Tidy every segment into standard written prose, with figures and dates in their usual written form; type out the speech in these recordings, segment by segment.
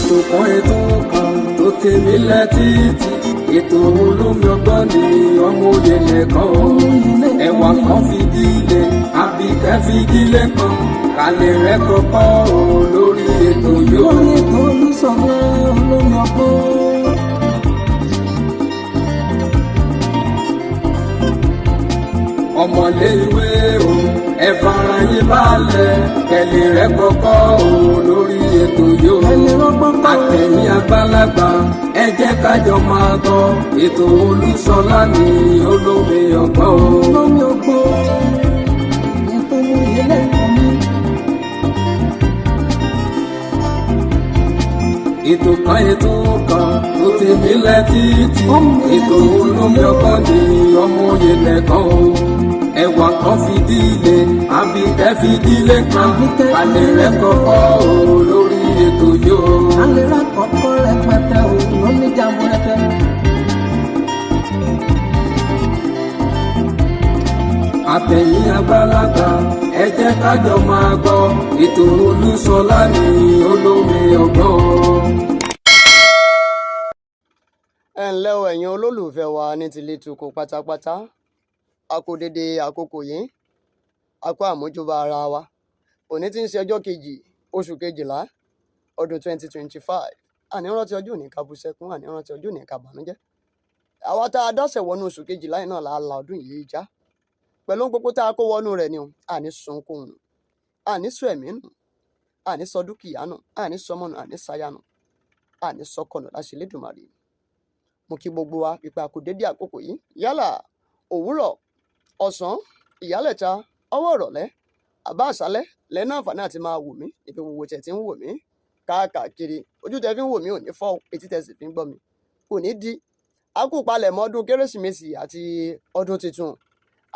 Ètò kan, ètò kan tó tèmi létí, ètò olómi ọgbọ́n ni ọmọ òye lẹ́kọ̀ọ́, ẹwà kan fìdílé àbíkẹ́ fìdílé kan kálẹ̀ rẹ̀ kọ́kọ́ o lórí ètò yóò. Lórí ètò Olúṣọlá olómi ọgbọ́n. Ọmọlé ìwé o, ẹ fara yín balẹ̀, kẹlẹ̀ rẹ̀ kọ́kọ́ o lórí ètò yóò. Ẹni rọ́gbọ́n kọ́. Àtẹ̀yìn àgbàlagbà, ẹ jẹ́ kájọ máa gbọ́ ètò Olúṣọlá ní olómi ọgbọ́n o. Olómi ọgbọ́n ètò oyè lẹ́kọ̀ọ́ mi. Ètò kan, ètò kan tó ti mílẹ̀ títí, ètò olómi ọgbọ́n ní ọmọ òye lẹ́kọ̀ọ́ o, ẹwà kan fìdílé àbíkẹ́ fìdílé kan alẹ́ rẹ̀ kọ́kọ́ o lórí ètò yóò. Alẹ́ rà kọ́kọ́ rẹpẹtẹ o lóníjàmbó rẹpẹ. Àtẹ̀yìn àgbàlagbà, ẹ jẹ́ kájọ máa gbọ́ ètò Olúṣọlá ní olómi ọgbọ́n. Ẹ ǹlẹ́ o, ẹ̀yin olólùfẹ́ wa ní tilé toko pátápátá, a kú dédé àkókò yìí, a kú àmójúbà ara wa. Òní tí ń ṣe ọjọ́ 2, oṣù 12, ọdún 2025. Àní rántí ọjọ́ òní ká bú sẹ́kún, àní rántí ọjọ́ òní ká bànújẹ́. Àwa tá a dáṣẹ̀ wọnú oṣù 12 yìí náà là á la ọdún yìí já pẹ̀lú ohun gbogbo tá a kó wọnú rẹ̀ ni o. Àní sunkún nù, àní sọ ẹ̀mí nù, àní sọ dúkìá nù, àní sọmọ nù, àní sáyà nù, àní sọkọ nù láṣẹ Elédùmarè. Mo kí gbogbo wa ìpè àkù dédé àkókò yìí, yálà òwúrọ̀, ọ̀sán, ìyálẹ̀ta, ọwọ́ ìrọ̀lẹ́, àbá àṣálẹ́ lẹ́nu àǹfààní àti máa wò mí. Ìpè gbogbo tẹ̀ tí ń wò mí káàkiri, ojú tẹ fi ń wò mí ò ní fọ́, etí tẹ sì fi ń gbọ́ mi kò ní di. A kú palẹ̀mọ́ ọdún Kérésìmesì àti ọdún tuntun.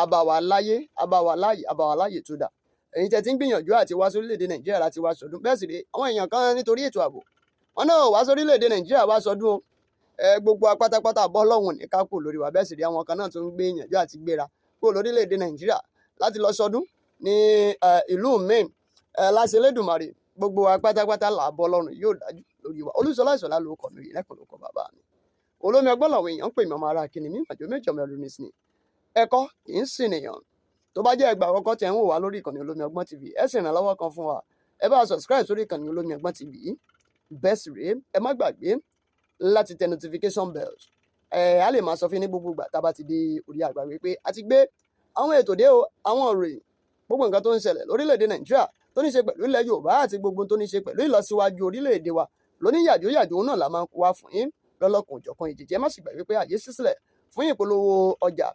Àbàwà láyé, àbàwà láàyè, àbàwà láàyè tó dà. Ẹ̀yin tẹ ti ń gbìyànjú àti wá sórílẹ̀-èdè Nàìjíríà láti wá sọdún, bẹ́ẹ̀ sì rèé, àwọn èèyàn kan nítorí ètò ààbò wọn náà wá sórílẹ̀-èdè Nàìjíríà wá sọdún o. Ẹ gbogbo apátápátá bọ́ lọ́hùn ní ká kù lórí wa. Bẹ́ẹ̀ sì rí, àwọn kan náà tún ń gbìyànjú àti gbéra kúrò lórílẹ̀‐èdè Nàìjíríà láti lọ sọdún ní ìlú míì. Láṣẹ Elédùmarè, gbogbo wa pátápátá là bọ́ lọ́rùn yóò dájú lórí wa. Olúṣọlá Ìṣọ̀lá ló kọ̀ mí, lẹ́kọ̀ọ́ ló kọ bàbá mi. Olómi ọgbọ́n làwọn èèyàn ń pè mí. Ọmọ ara kìnnì mi àjò méjì ọmọ ẹrù nìsín ẹ̀kọ́ kì í sìn nìyàn. Tó bá jẹ́ ìgbà àkọ́kọ́ tẹ̀ ń wò wá lórí ìkànnì Olómi Ọgbọ́n TV, ẹ sì ràn lọ́wọ́ kan fún wa, ẹ bá subscribe sórí ìkànnì Olómi Ọgbọ́n TV. Bẹ́ẹ̀ sì rèé, ẹ má gbàgbé láti tẹ notification bells. Ẹ á lè máa sọ fún yín ní gbogbo ìgbà tá a bá ti dé orí àgbàgbé pé a ti gbé àwọn ètò dé o, àwọn ìròyìn, gbogbo nǹkan tó ń ṣẹlẹ̀ lórílẹ̀‐èdè Nàìjíríà tó ní ṣe pẹ̀lú ilẹ̀ Yorùbá àti gbogbo tó ní ṣe pẹ̀lú ìlọsíwájú orílẹ̀-èdè wa lóní yàjóyàjó náà la máa ń wá fún yín lọ́lọ́kan òjọ̀kan ìjìjẹ́. Má sì gbàgbé pé àyè ṣí sílẹ̀ fún ìpolówó ọjà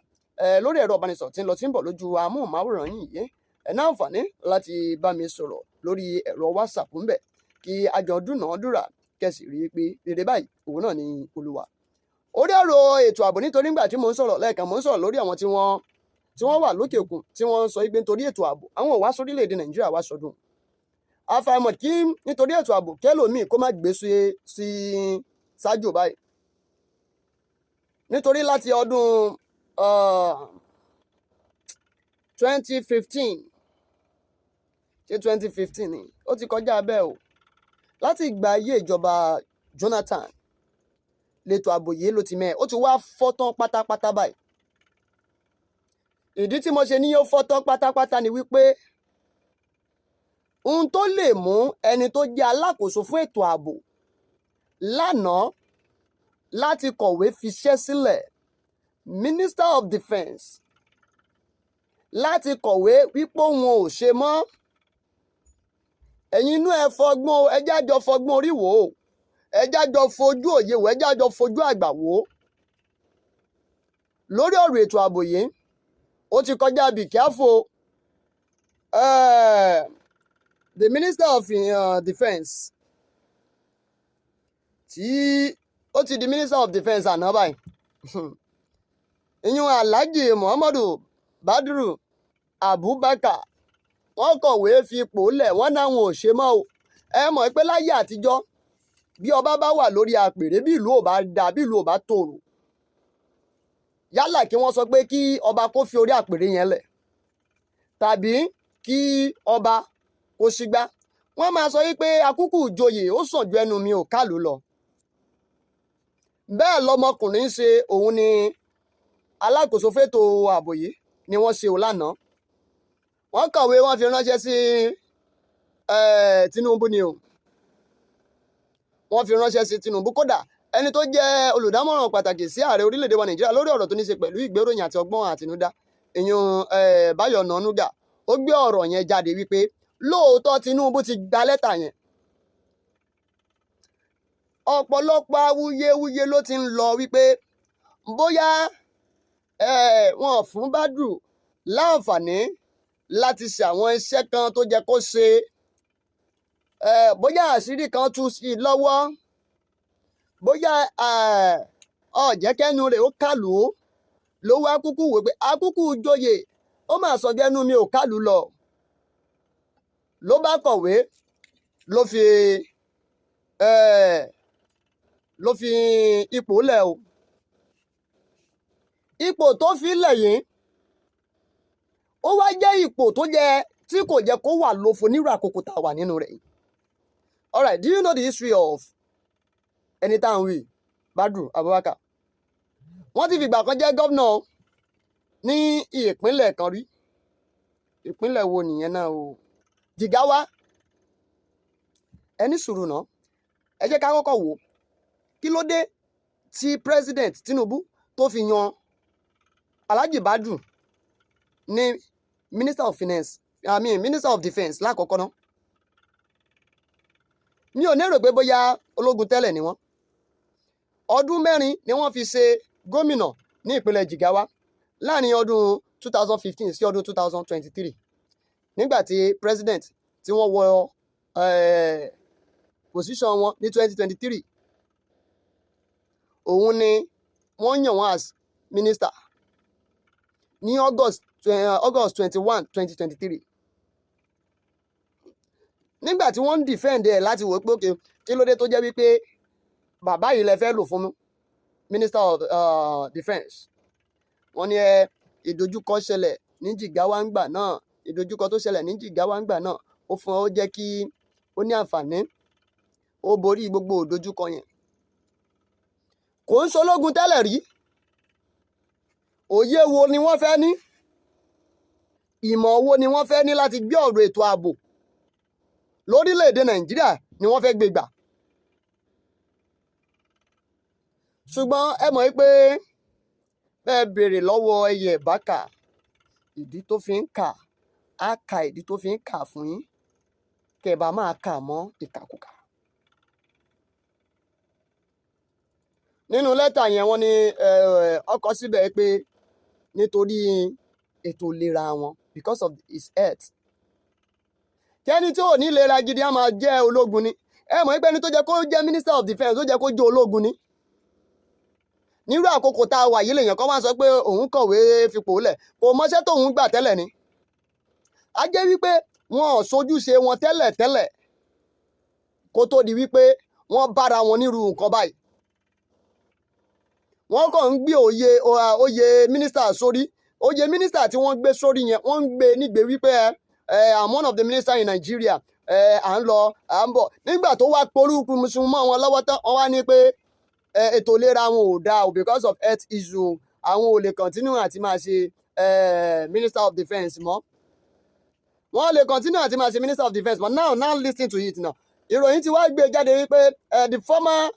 ẹ lórí ẹ̀rọ ìbánisọ̀rọ̀ tí ń lọ tí ń bọ̀ lójú amóhùnmáwòrán yìí yìí. Ẹ ní àǹfààní láti bá mi sọ̀rọ̀ lórí ẹ̀rọ WhatsApp ńbẹ̀ kí a jọ dúnàádúrà, kẹsì rí i pé rere báyìí òun náà ni Olúwa. Orí ọ̀rọ̀ ètò ààbò, nítorí nígbà tí mò ń sọ̀rọ̀ lẹ́ẹ̀kan, mò ń sọ̀rọ̀ lórí àwọn tí wọ́n wà lókè òkun tí wọ́n sọ pé nítorí ètò ààbò àwọn ò wá sórílẹ̀-èdè Nàìjíríà wá sọdún. Àfàìmọ̀ kí nítorí ètò ààbò kẹlòmíì kó má gbé sí ṣáájú báyìí, nítorí láti ọdún 2015, ṣé 2015 ni ó ti kọjá bẹ́ẹ̀ o, láti ìgbà ayé ìjọba Jonathan lẹ́tọ̀ ààbò yìí ló ti mẹ́, ó ti wá fọ́tán pátápátá báyìí. Ìdí tí mo ṣe ní yóò fọ́tán pátápátá ni wípé ohun tó lè mú ẹni tó jẹ́ alákòóso fún ètò ààbò lánàá láti kọ̀wé fiṣẹ́ sílẹ̀, Minister of Defence láti kọ̀wé wípé òun ò ṣe mọ́, ẹ̀yin inú ẹ fọgbọ́n, ẹ jájọ fọgbọ́n orí wò ó, ẹ jájọ fojú òye wò, ẹ jájọ fojú àgbà wò ó. Lórí ọ̀rọ̀ ètò ààbò yìí, ó ti kọjá be careful. The Minister of Defence tí ó ti di Minister of Defence àná báyìí, ìyún Alhaji Muhammadu Badru Abubakar, wọ́n kọ̀wé fipò lẹ̀, wọ́n náwọn ò ṣe mọ́ o. Ẹ mọ̀ pé láyé àtijọ́, bí ọba bá wà lórí apèrè, bí ìlú ò bá dà, bí ìlú ò bá tòrò, yálà kí wọ́n sọ pé kí ọba kó fi orí àpèrè yẹn lẹ̀ tàbí kí ọba kó sígbá, Wọ́n máa sọ wípé akúkú ìjòyè ó sàn ju ẹnu mi ò kálù lọ. Bẹ́ẹ̀ lọmọkùnrin ń ṣe. Òun ni alákòóso fétò ààbò yìí ni wọ́n ṣe ò lánàá. Wọ́n kọ̀wé, wọ́n fi ránṣẹ́ sí Tinubu ni o. Wọ́n fi ránṣẹ́ sí Tinubu. Kódà, ẹni tó jẹ́ olùdámọ̀ràn pàtàkì sí ààrẹ orílẹ̀-èdè wa Nàìjíríà lórí ọ̀rọ̀ tó ní ṣe pẹ̀lú ìgbéròyìn àti ọgbọ́n àtinúdá, ìyún Báyọ̀ Ọ̀nànúgà, ó gbé ọ̀rọ̀ yẹn jáde wípé lóòótọ́ Tinubu ti gba lẹ́tà yẹn. Ọ̀pọ̀lọpọ̀ awuyewuye ló ti ń lọ wípé bóyá wọn ò fún Badru láǹfààní láti ṣe àwọn iṣẹ́ kan tó jẹ́ kó ṣe, bóyá àṣírí kan tú sí i lọ́wọ́, bóyá ọ̀jẹ̀kẹ́nu rẹ̀ ó kàlù ó ló wá kúkú wò pé akúkú joyè ó mà sọ gẹ́nu mi ò kàlù lọ, ló bá kọ̀wé, ló fi ipò lẹ̀ o. Ipò tó fi lẹ̀ yìí, ó wá jẹ́ ipò tó jẹ́ tí kò jẹ́ kó wà lófo nírú àkókò tá a wà nínú rẹ̀ yìí. Alright, do you know the history of ẹni tá à ń wí, Badru Abubakar? Wọ́n ti fìgbà kan jẹ́ gómìnà ní ìpínlẹ̀ kan rí. Ìpínlẹ̀ wo nìyẹn náà o? Jigawa. Ẹni sùúrù náà, ẹ jẹ́ ká kọ́kọ́ wò ó. Kí ló dé tí President Tinubu tó fi yan Alhaji Badru ní Minister of Finance, I mean Minister of Defence lákọ̀ọ́kọ́ náà? Mi ò lérò pé bóyá ológun tẹ́lẹ̀ ni wọ́n. Ọdún 4 ni wọ́n fi ṣe gómìnà ní ìpínlẹ̀ Jigawa láàrin ọdún 2015 sí ọdún 2023, nígbà tí president tí wọ́n wọ position wọn ní 2023, òun ni wọ́n yàn wọ́n as minister ní August 21, 2023, nígbà tí wọ́n ń defend ẹ̀ láti wò ó pé okay, kí ló dé tó jẹ́ wípé bàbá yìí lẹ fẹ́ lò fún Minister of Defence? Wọ́n ní ẹ ìdojúkọ ṣẹlẹ̀ ní Jigawa ńgbà náà. Ìdojúkọ tó ṣẹlẹ̀ ní Jigawa ńgbà náà, ó fún ó jẹ́ kí ó ní àǹfààní, ó borí gbogbo ìdojúkọ yẹn. Kò ń ṣológun tẹ́lẹ̀ rí. Òye wo ni wọ́n fẹ́ ní? Ìmọ̀ wo ni wọ́n fẹ́ ní láti gbé ọ̀rọ̀ ètò ààbò lórílẹ̀‐èdè Nàìjíríà ni wọ́n fẹ́ gbé gbà? Ṣùgbọ́n ẹ mọ̀ pé bẹ́ẹ̀ béèrè lọ́wọ́ ẹyẹ ìbákà ìdí tó fi ń kà á, ka ìdí tó fi ń kà fún yín, kẹ́ ẹ bá máa kà mọ́ ìkàkùkà. Nínú lẹ́tà yẹn, wọ́n ní ó kọ síbẹ̀ pé nítorí ètò ìlera wọn, because of his health. Kẹ́ni tí ò ní ìlera gidi á máa jẹ́ ológun ni? Ẹ mọ̀ pé ẹni tó jẹ́ kó jẹ́ Minister of Defence, ó jẹ́ kó jẹ́ ológun ni. Nírú àkókò tá a wà yìí, lèèyàn kan wá sọ pé òun kọ̀wé fipò lẹ̀, kò mọṣẹ́ tóun gbà tẹ́lẹ̀ ni. A jẹ́ wípé wọn ò sojúṣe wọn tẹ́lẹ̀ tẹ́lẹ̀ kó tó di wípé wọ́n bára wọn nírú nǹkan báyìí. Wọ́n kàn ń gbé oyè mínísítà sórí. Oyè mínísítà tí wọ́n gbé sórí yẹn, wọ́n ń gbé nígbè wípé ẹ I'm one of the minister in Nigeria. Ẹ à ń lọ, à ń bọ̀. Nígbà tó wá porúkú mọ́ wọn lọ́wọ́ tán, wọ́n wá ní pé ètò ìlera wọn ò dáa o, because of health issue, àwọn ò lè continue àti máa ṣe Minister of Defence mọ́. Wọ́n lè continue àti máa ṣe Minister of Defence mọ́. Now, now, listen to it now. Ìròyìn ti wá gbé jáde wípé the former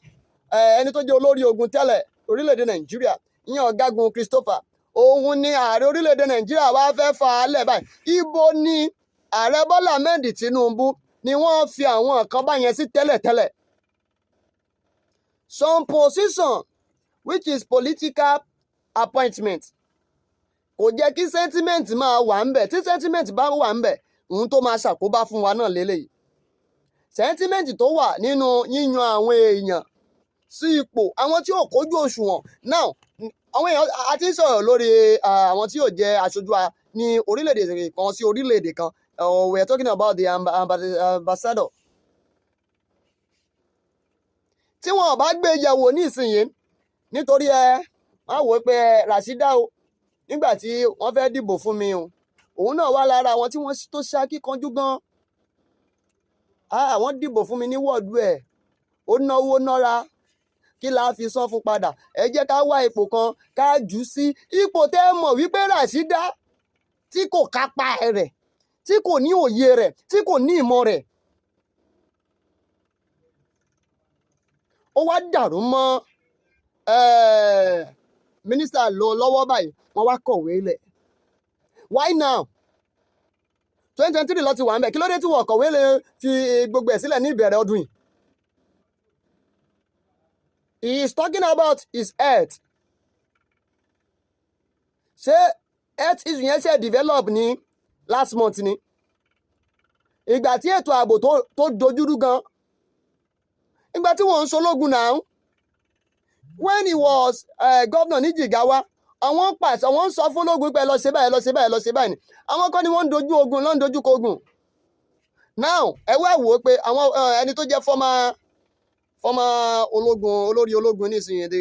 ẹni tó jẹ́ olórí ogun tẹ́lẹ̀ orílẹ̀-èdè Nàìjíríà, ìyẹn Ọ̀gágun Christopher, òun ni ààrẹ orílẹ̀-èdè Nàìjíríà wá fẹ́ fà á lẹ̀ báyìí. Ibo ni ààrẹ Bọ́lá Ahmed Tinubu ni wọ́n fi àwọn nǹkan báyẹn sí tẹ́lẹ̀tẹ́lẹ̀? Some position which is political appointment, kò jẹ́ kí sentiment máa wà ń bẹ̀. Tí sentiment bá wà ń bẹ̀, ohun tó máa ṣàkóbá fún wa náà lélẹ́yìí. Sentiment tó wà nínú yíyan àwọn èèyàn sí ipò, àwọn tí ò kójú òṣùwọ̀n. Now, àwọn èèyàn a ti ń sọ̀rọ̀ lórí àwọn tí yóò jẹ́ aṣojú wa ní orílẹ̀-èdè kan sí orílẹ̀-èdè kan. We are talking about the ambassador. Tí wọn ò bá gbé yẹ̀wò nísìnyí, nítorí ẹ má wò ó pé Rasheeda o, nígbà tí wọ́n fẹ́ dìbò fún mi o, òun náà wà lára àwọn tí wọ́n tó ṣe akíkanjú gan. Ah, wọ́n dìbò fún mi ní wọ́ọ̀dù ẹ̀, ó náwó nára, kí la fi san fún padà? Ẹ jẹ́ ká wá ipò kan ká jù ú sí, ipò tẹ́ ẹ mọ̀ wípé Ràṣídà tí kò kápá rẹ̀, tí kò ní òye rẹ̀, tí kò ní ìmọ̀ rẹ̀. Ó wá dàrú mọ́ mínísítà lọ lọ́wọ́ báyìí, wọ́n wá kọ̀wé lẹ̀. Why now? 2023 lọ ti wà ń bẹ̀. Kí ló dé tí wọ́n kọ̀wé lè fi gbogbo ẹ̀ sílẹ̀ ní ìbẹ̀rẹ̀ ọdún yìí? He is talking about his health. Ṣé health issue yẹn ṣe develop ní last month ni? Ìgbà tí ètò ààbò tó dojúrú gan, ìgbà tí wọ́n ń ṣológun náà, when he was governor ní Jigawa, àwọn pàṣẹ, àwọn ń sọ fún ológun pé ẹ lọ ṣe báyìí, ẹ lọ ṣe báyìí, ẹ lọ ṣe báyìí ni. Àwọn kọ́ ni wọ́n ń dojú ogun, ló ń dojú kọ ogun. Now ẹ wá wò ó pé àwọn ẹni tó jẹ́ former ológun, olórí ológun nísìnyí, the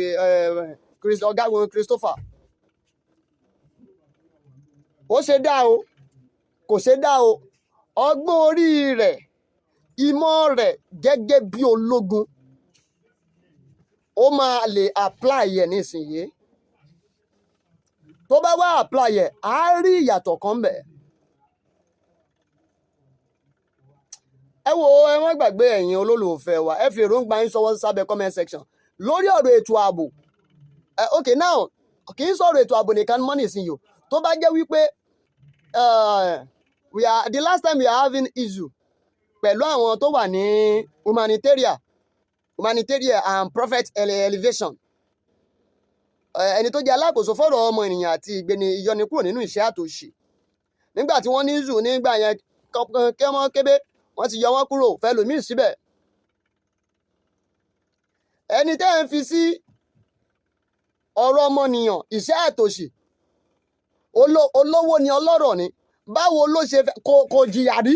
Chris, ọ̀gágun Christopher, ó ṣe dá o, kò ṣe dá o, ọgbọ́n orí rẹ̀, ìmọ̀ rẹ̀ gẹ́gẹ́ bí ológun, ó máa lè apply ẹ̀ nísìnyí. Tó bá wá apply ẹ̀, á rí ìyàtọ̀ kan bẹ̀. Ẹ wo, ẹ má gbàgbé, ẹ̀yin olólùfẹ́ wa, ẹ fi èròǹgbà yín ṣọwọ́ sábẹ́ comment section lórí ọ̀rọ̀ ètò ààbò. Ẹ okay, now kì í sọ̀rọ̀ ètò ààbò nìkan mọ́ nísìnyí o. Tó bá jẹ́ wípé we are the last time we are having issue pẹ̀lú àwọn tó wà ní humanitarian and prophet elevation, ẹni tó jẹ́ alákòóso fọ́rọ̀ ọmọ ènìyàn àti ìgbéni ìyọnikúrò nínú ìṣẹ́ àtòṣì, nígbà tí wọ́n ní issue nígbà yẹn kẹ́mọ́ kébé, wọ́n ti yọ wọ́n kúrò, fẹlòmíì síbẹ̀. Ẹni tẹ́ ń fi sí ọ̀rọ̀ ọmọnìyàn, ìṣẹ́ àtòṣì, olówó ni, ọlọ́rọ̀ ni, báwo ló ṣe fẹ́ kò jìyà rí?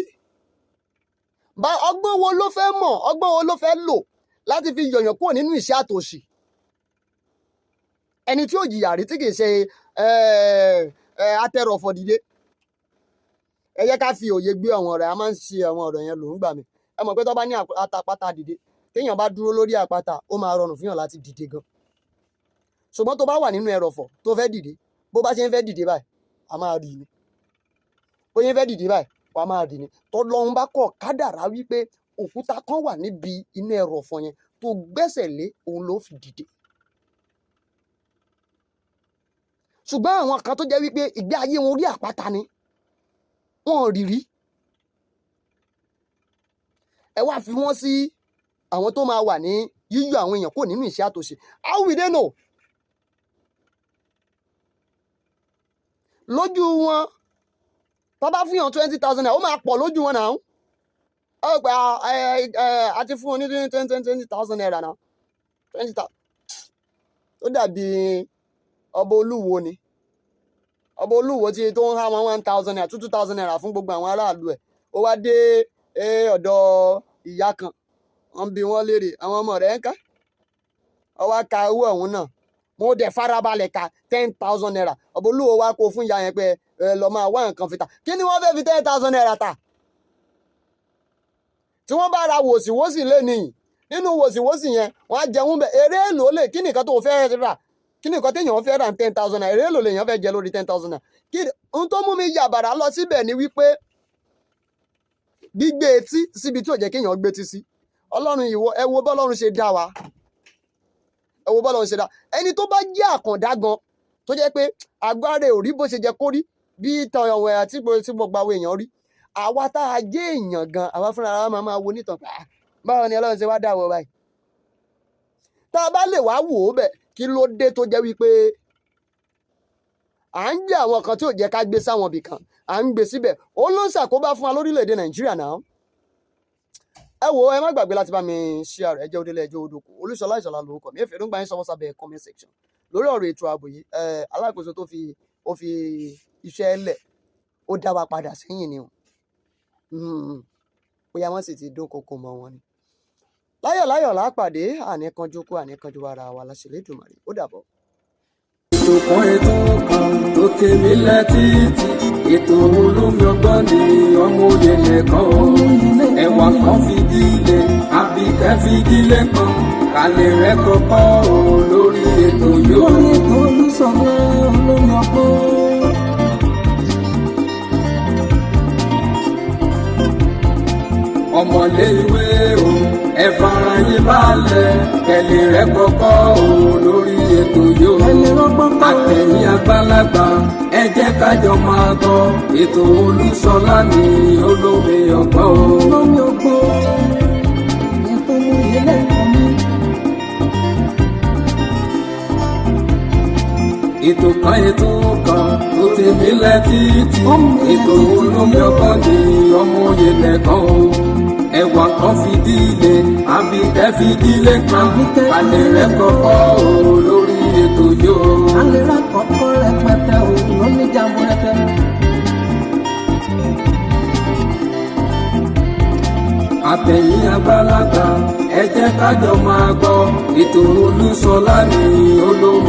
Bá ọgbọ́n wo ló fẹ́ mọ̀, ọgbọ́n wo ló fẹ́ lò láti fi yọ̀yàn kúrò nínú ìṣẹ́ àtòṣì? Ẹni tí ò jìyà rí, tí kì í ṣe atẹrọ̀fọ̀ dìde. Ẹ jẹ́ ká fi òye gbé àwọn ọ̀rọ̀. A máa ń ṣe àwọn ọ̀rọ̀ yẹn lò ń gbà mí. Ẹ mọ̀ pé tó bá ní àtàpátá dìde, téèyàn bá dúró lórí àpáta, ó máa rọrùn fún yàn láti dìde gan. Ṣùgbọ́n tó bá wà nínú ẹrọ̀fọ̀ tó fẹ́ dìde, bó bá ṣe ń fẹ́ dìde báyìí, a máa rí ni. Bó ṣe ń fẹ́ dìde báyìí, wàá máa rí ni. Tọ́lọ́run bá kọ̀ kádàrá wípé òkúta kan wà níbi inú ẹrọ̀fọ̀ yẹn tó gbẹ́sẹ̀ lé, òun ló fi dìde. Ṣùgbọ́n àwọn kan tó jẹ́ wípé ìgbé ayé wọn orí àpáta ni, wọn ò rí rí, ẹ wá fi wọ́n sí àwọn tó máa wà ní yíyọ àwọn èèyàn kúrò nínú ìṣẹ́ àtòṣì. How will they know? Lójú wọn, tó bá fún yàn 20,000 naira, ó máa pọ̀ lójú wọn náà. Ó pẹ́ a ti fún wọn ní 20,000 naira náà, 20,000. Ó dàbí ọba olúwo ni, ọba olúwo tí tó ń há wọn 1,000 naira, 2,000 naira fún gbogbo àwọn aráàlú ẹ̀. Ó wá dé ọ̀dọ̀ ìyá kan, wọ́n bi wọ́n léèrè àwọn ọmọ rẹ̀ ń ká, ó wá ka owó ọ̀hún náà, mo dẹ̀ farabalẹ̀ ka 10,000 naira. Ọba olúwo wá kó fún ìyá yẹn pé ẹ lọ máa wá nǹkan fi ta. Kí ni wọ́n fẹ́ fi 10,000 naira ta? Tí wọ́n bá ra wòsíwòsì lé nìyí, nínú wòsíwòsì yẹn, wọ́n á jẹun bẹ̀. Eré èlò lè kí nìkan tó fẹ́ rà? Kí nìkan téèyàn fẹ́ rà ní 10,000 naira? Eré èlò lèèyàn fẹ́ jẹ lórí 10,000 naira? Kí ohun tó mú mi yàbàrà lọ síbẹ̀ ni wípé gbígbé etí síbi tí ò jẹ́ kéèyàn gbé etí sí. Ọlọ́run ìwọ, ẹ wo bọ́lọ́run ṣe dá wa, ẹ wo bọ́lọ́run ṣe dá ẹni tó bá jẹ́ àkàndá gan, tó jẹ́ pé agbára ò rí bó ṣe jẹ́ kó rí, bí tan ọ̀wẹ̀ àti tí gbogbo àwọn èèyàn rí. Àwa tá a jẹ́ èèyàn gan, àwa fúnra wa máa máa wo nítàn pé, "Ah, báwo ni Ọlọ́run ṣe wá dá wọ báyìí?" Tá a bá lè wá wò ó bẹ̀, kí ló dé tó jẹ́ wípé à ń jẹ́ àwọn kan tí ò jẹ́ ká gbé sáwọn ibì kan, à ń gbé síbẹ̀? Ó ló ń ṣàkóbá fún wa lórílẹ̀‐èdè Nàìjíríà náà. Ẹ wo, ẹ má gbàgbé láti bá mi share. Ẹ jẹ́ òdélé, ẹ jẹ́ òdòkó. Olúṣọlá Ìṣọ̀lá lórúkọ mi. Èfè ló ń gba yín sọwọ́ sábẹ́ comment section lórí ọ̀rọ̀ ètò ààbò yìí. Ẹ alákòóso tó fi ó fi iṣẹ́ lẹ̀, ó dá wa padà sẹ́yìn ni o. Bóyá wọ́n sì ti dúnkokò mọ́ wọn ni. Láyọ̀ láyọ̀ lápàdé, àníkanjú kú, àníkanjú ara wa láṣẹ Elédùmarè. Ó dàbọ̀. Ètò kan, ètò kan tó tèmi létí títí. Ètò olómi ọgbọ́n ni ọmọ òye lẹ́kọ̀ọ́ o. Ẹ̀wà kan fìdílé, Àbíkẹ́ fìdílé kan. Kálẹ̀ rẹ̀ kọ́kọ́ o lórí ètò yóò. Lórí ètò Olúṣọlá olómi ọgbọ́n. Ọmọlé ìwé o, ẹ fara yín balẹ̀. Kẹ̀lé rẹ̀ kọ́kọ́ o lórí ètò yóò. Kẹ́lẹ́ rọ́gbọ́n kọ́. Àtẹ̀yìn àgbàlagbà, ẹ jẹ́ kájọ máa gbọ́. Ètò Olúṣọlá ní olómi ọgbọ́n o. Olómi ọgbọ́n. Ètò oyè lẹ́kọ̀ọ́ mi. Ètò kan, ètò kan tó ti mílẹ̀ títì. Ètò olómi ọgbọ́n ní ọmọ òye lẹ́kọ̀ọ́ o. Ẹ̀wà kan fìdílé, Àbíkẹ́ fìdílé kan. Kálẹ̀ rẹ̀ kọ́kọ́ o lórí ètò yóò. Alẹ́ rà kọ́kọ́ rẹpẹtẹ o lóní jamburẹtẹ. Àtẹ̀yìn àgbàlagbà, ẹ jẹ́ kájọ máa gbọ́. Ètò Olúṣọlá ní olómi.